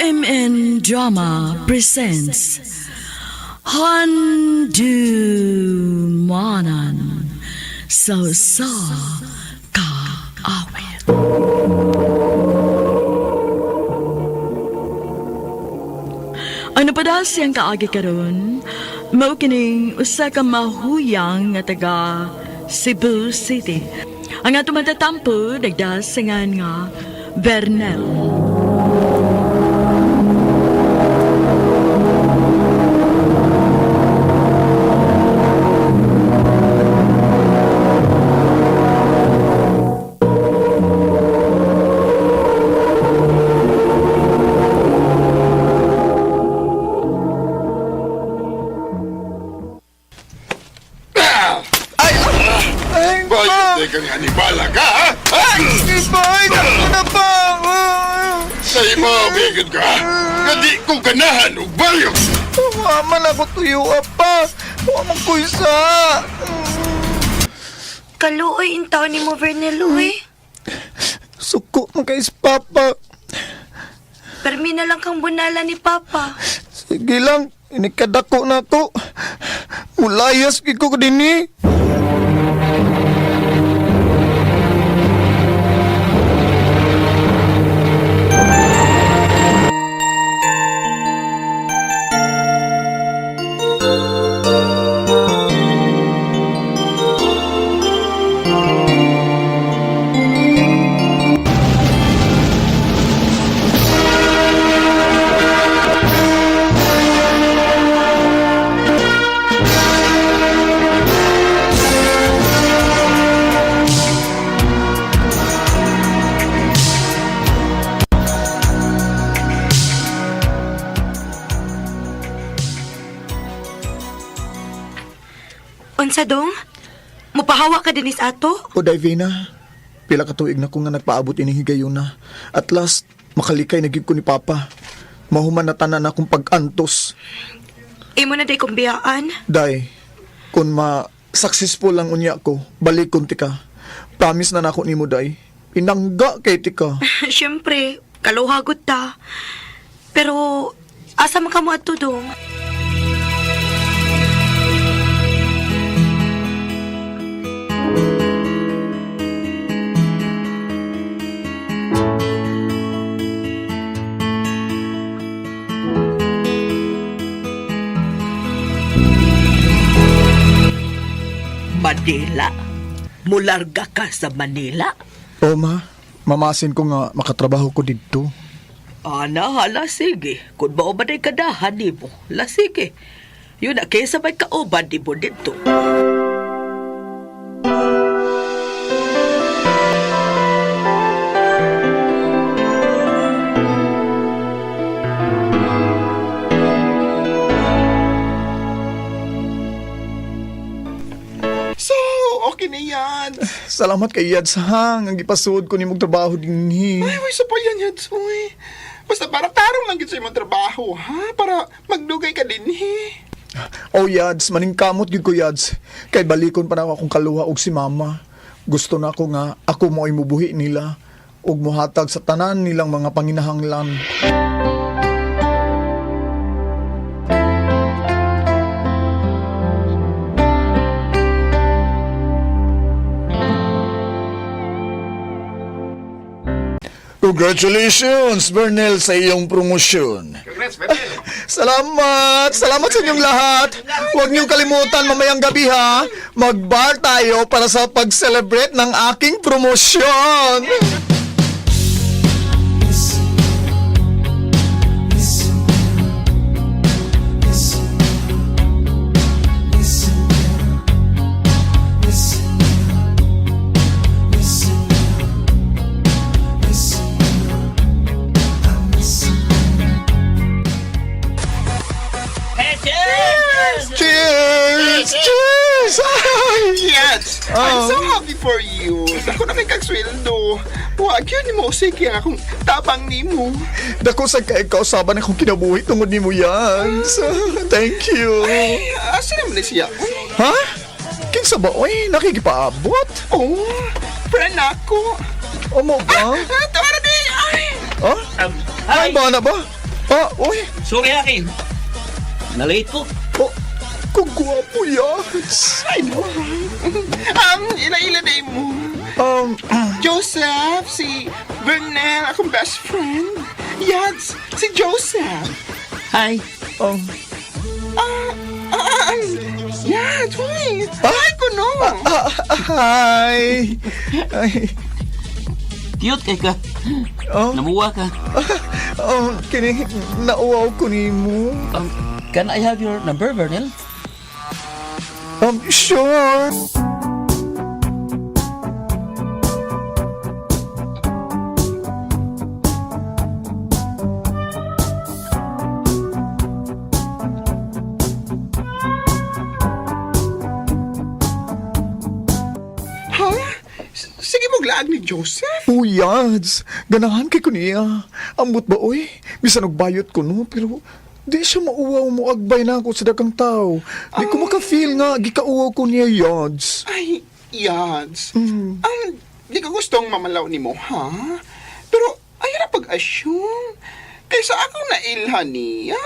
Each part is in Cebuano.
RMN Drama presents Handumanan sa sa kaawit. Ano pa daw siyang kaagi karon? Mao kining usa ka mahuyang nga taga Cebu City. Ang ato matatampo nagdasingan nga Bernel. Ay, Bayot na kang anibala ka, ha? Ay, bay! Ako na pa! Sa imo, bigod ka, ha? Nga di ko ganahan og bayot! Wa man ako tuyo pa! Wa man ko isa! Kaluoy in taon ni mo, Vernel, uy. Suko man kay si Papa. Permi na lang kang bunala ni Papa. Sige lang, inikadako na ako. Mulayas gid ko dinhi. Unsa dong? Mupahawa ka dinis ato? O Divina, pila ka tuig na ko nga nagpaabot ining higayuna. At last, makalikay na gid ko ni Papa. Mahuman na tanan akong pag-antos. Imo na day kong biyaan. Day, kung ma successful lang unya ko, balik kon tika. Promise na nako nimo day. Inangga kay tika. Siyempre, kaluhagot ta. Pero, asa man ka mo ato dong? Manila. Mularga ka sa Manila. O ma, mamasin ko nga makatrabaho ko didto. Ana, hala, sige. Kung mao man ay kadahan nimo, la sige. Yun na, kaysa may kauban nimo dito. So, okay na yan. Salamat kay Yads ha, nga gipasuod ko nimong trabaho dinhi. Ay, uy, sa pa yan, Yads, uy. Basta para tarong lang gid sa imong trabaho, ha? Para magdugay ka din, he. Oh Yads, maningkamot gyud ko Yads. Kay balikon pa na ako akong kaluha og si mama. Gusto na ako nga ako mo'y mubuhi nila ug mohatag sa tanan nilang mga panginahanglan. Congratulations, Bernel, sa iyong promosyon. Congrats, Bernel. Salamat! Salamat sa inyong lahat! Huwag niyong kalimutan mamayang gabi ha! Mag-bar tayo para sa pag-celebrate ng aking promosyon! Cheers! Cheers! Ay! Yads, I'm Oh. so happy for you. Ako na kay kagsweldo. Wag yun mo, sige ang akong tabang nimo. Dako sa kausaban akong kinabuhi tungod nimo yan. So, thank you. Ay, asa naman na siya? Uy, Ha? Kinsa ba? Uy, nakikipaabot? oh, friend ako. O mo ba? Ah, tawara di! Ay! Ha? Ay, ba na ba? Ah, uy. Sorry, Aki. Na-late ko. Oh, kung gwapo, Yads. I know, right? Ila-ila na mo. Joseph, si Bernal, akong best friend. Yads, si Joseph. Hi. Yads, uy. Hi ko no. Hi. Ay, Cute kay ka. oh, Namuwa ka. oh, kini, nauwaw ko ni mo. Can I have your number, Vernel? Sure. Ha? Sige mo glaag ni Joseph. Oh, Yads. Ganahan kay ko niya. Ambot ba, oy? Bisan og bayot ko, no? Pero, di siya mauwaw mo agbay na ako sa dagang tao. Di ko maka-feel nga, gikauwaw ko niya, Yads. Ay, Yads. Di ko gustong mamalaw ni mo, ha? Pero, ayaw na pag-assume. Kaysa akong nailhan niya.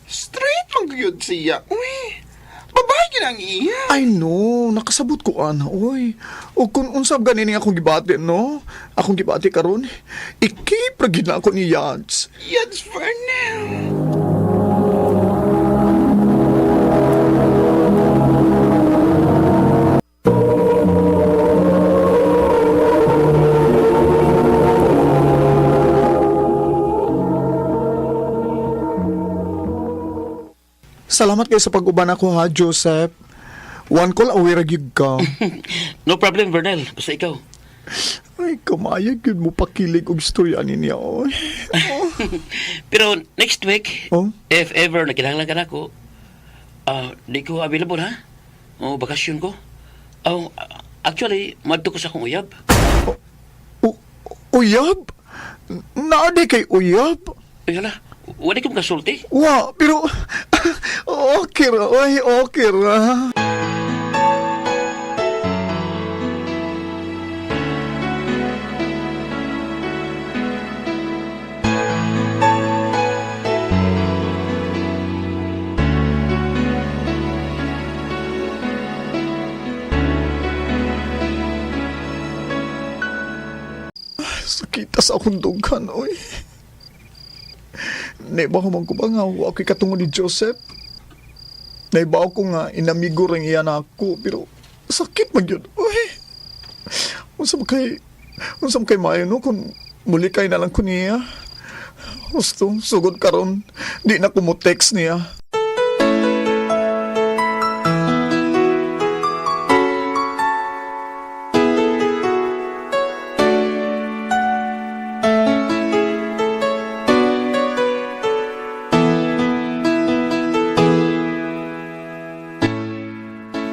Straight magyud siya. Uy, babae yun ang iya. Ay no, nakasabot ko ana, oy. O kung unsab ganin akong gibati, no? Akong gibati karon, ikip ra gid na ako ni Yads. Yads Vernel. Salamat kayo sa pag-uban ako ha, Joseph. One call away ra gyud ka. No problem, Vernel. Basta ikaw. Ay, kamaya gyud mo pakilig og istorya ni niya, oy. Pero next week, Oh? if ever nakinahanglan ka na ako, di ko available, ha? O, bakasyon ko. Oh, actually, madto ko sa akong uyab. Uyab? Naa di kay uyab? Ay, hala. Wala ko makasulti. Wa, pero okay ra, oy, okay ra. Sakita sa akong dughan, oy. Naiba ko man ko ba nga, wa ako'y katungod ni Joseph. Naiba ko nga, inamigo rin iya na ako, pero sakit man yun. Uy, unsa man kay maayo no, kung muli kay na lang ko niya. Husto, sugod karon, di na ko mo text niya.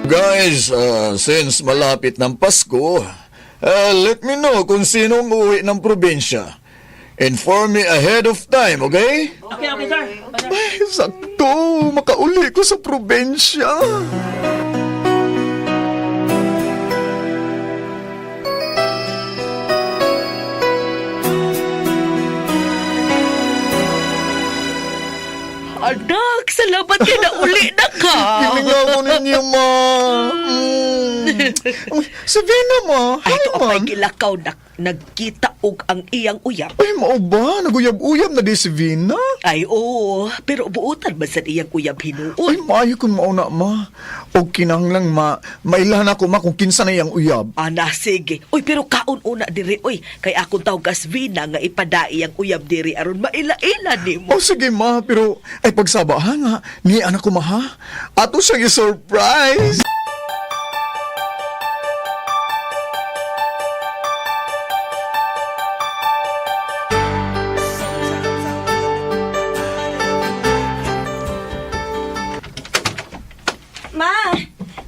Guys, since malapit ng Pasko, let me know kung sinong uwi ng probinsya. Inform me ahead of time, okay? Okay, okay, sir. Ay, sakto! Makauli ko sa probinsya! Anak, salamat kay nauli na ka. Gilingaw ko ninyo, ma! Uy, sabihin na, ma! Ay, Hi, ito man! apay gilakaw na nagkita og ang iyang uyab. Ay, mao ba? Naguyab-uyab na di si Vina? Ay, oo, pero buotan man sa iyang uyab Ay, hinuon. maayo kung mauna, ma. O kinahanglang ma, mailahan ako, ma, kung kinsa na iyang uyab. Ana, sige. Uy, pero kaon una diri, uy. Kay akong tawag Vina nga ipadai ang uyab diri aron maila-ila nimo. O sige, ma, pero ay pagsaba ha nga, ni anak ko, ma, ha? Ato siyang i-surprise! Ma,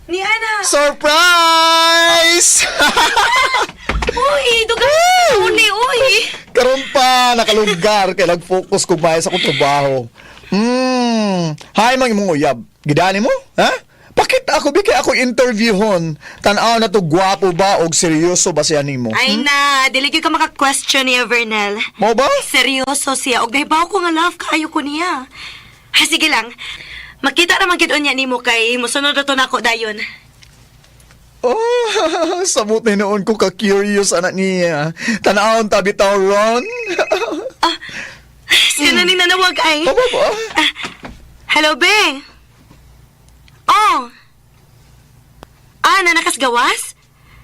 ni Ana. Surprise! Uy, dugang uli, uy. Karon pa, nakalugar, kay nag-focus ko ba sa akong trabaho. Hi, mang imong uyab. Gidani mo? Ha? Pakita ako, bi kay ako interviewhon. Tan-aw na to, gwapo ba og seryoso ba siya nimo? Ay na, dili gyud ka maka-question niya, Vernel. Mo ba? Seryoso siya. Og nahibaw ko nga love kaayo ko niya. Ha, sige lang. Makita naman gid unya nimo kay mosunod na to nako dayon. Oh, samot na noon ko ka-curious anak niya. Tan-awon tabi taw ron. Sino ning nanawag ay? Tama ba? Hello, Beng. Oh. Ah, nanakas gawas?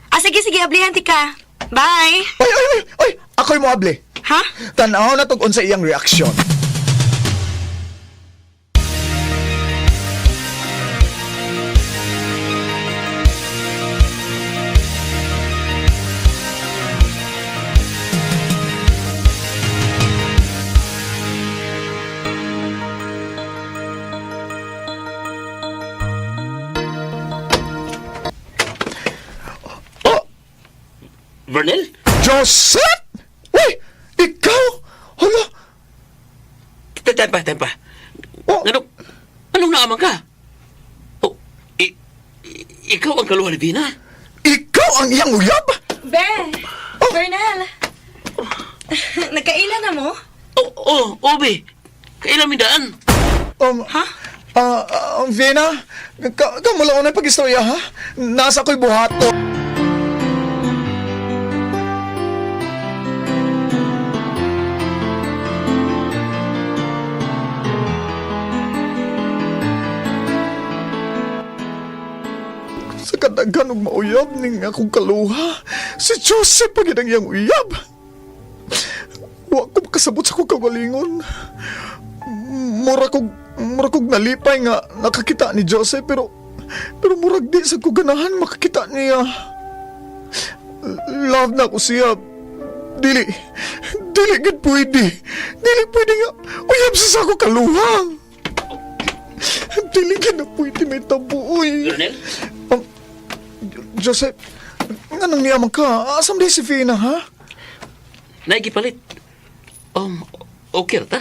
Ah, sige, sige, ablihan ti ka. Bye. Ay, ay, ay, ay, ako'y moable. Ha? Tanaw na tug unsa iyang reaksyon. Oh, Vernel? Joseph! Uy, ikaw! Hala! Tempa, tempa. Oh, Ano, anong naaman ka? Oh, ikaw ang kaluha ni Vina? ikaw ang iyang uyab? Ben! Bernal! Nagkaila na mo? Oh, oh, Obi. Kailan mi daan? Ha? Vina, kamula ko na pag-istorya, ha? Nasa ko'y buhato. Sa kadagan og mauyab ning akong kaluha, si Joseph pagid ang iyang uyab. Wa ko makasabot sa akong kagalingon. Mura kog nalipay nga nakakita ni Joseph pero pero murag di sa ko ganahan makakita niya. Love na ko siya. Dili dili gid pwede. Dili pwede nga uyab sa sa ako kaluha. Dili gid na pwede may tabuoy. Vernel? Joseph, nganong niya man ka? Asam di si Fina, ha? Naigipalit. Okay ra ta.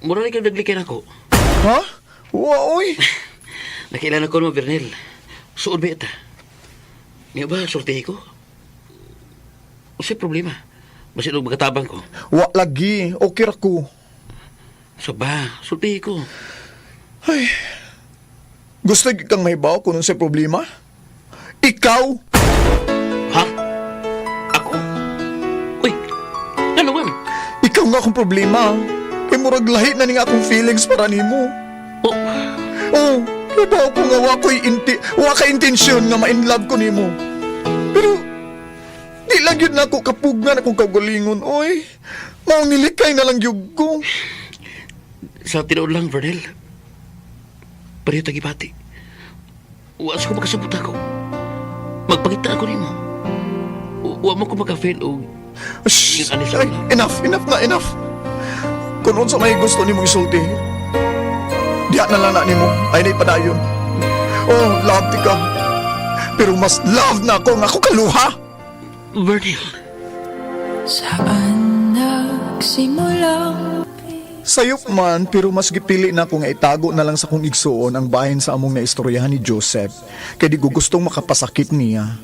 Mura na ikaw naglikin ako. Ha? Wa, oy. Nakailan ako mo, Vernel. Suod ba ita? Nga ba, sultihi ko? Unsay problema? Basin og magatabang ko. Wa lagi. Okay ra ko. So ba, sultihi ko. Ay. Gusto gyud kang mahibaw kung unsay problema? Ikaw! Ha? Ako? Uy, ano man? Ikaw nga akong problema. Kay murag lahi na ning akong feelings para nimo. Oh, Oh, hibaw ko nga wa ko'y wa ka intensyon nga ma-in love ko nimo. Pero di lang yun na ako kapugnan akong kaugalingon, oy. Mao nilikay na lang gyud ko. Sa tinuod lang, Vernel. Pareho tagipati. Wa sa ko makasabot ako. Magpangita ako nimo. Wa mo ko maka-fail og Shh! Yung anis Ay, ako na. enough, enough na, enough. Kung unsa may gusto nimo isulti, diha na lang na nimo, ay na padayon. Oh, love ti ka. Pero mas love na ako nga ako kaluha. Vernel. Saan nagsimulang Sayop man, pero mas gipili na ko nga itago na lang sa kong igsuon ang bahin sa among naistoryahan ni Joseph. Kay di ko gustong makapasakit niya.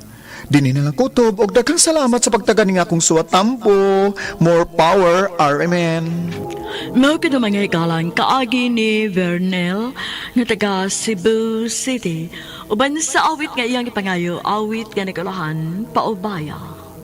Dini na lang kutob og daghang salamat sa pagtaga ni nga akong suwat tampo. More power, RMN. Mao kini mga hikalang kaagi ni Vernel nga taga Cebu City. Uban sa awit nga iyang ipangayo, awit nga nagulahan, paubaya.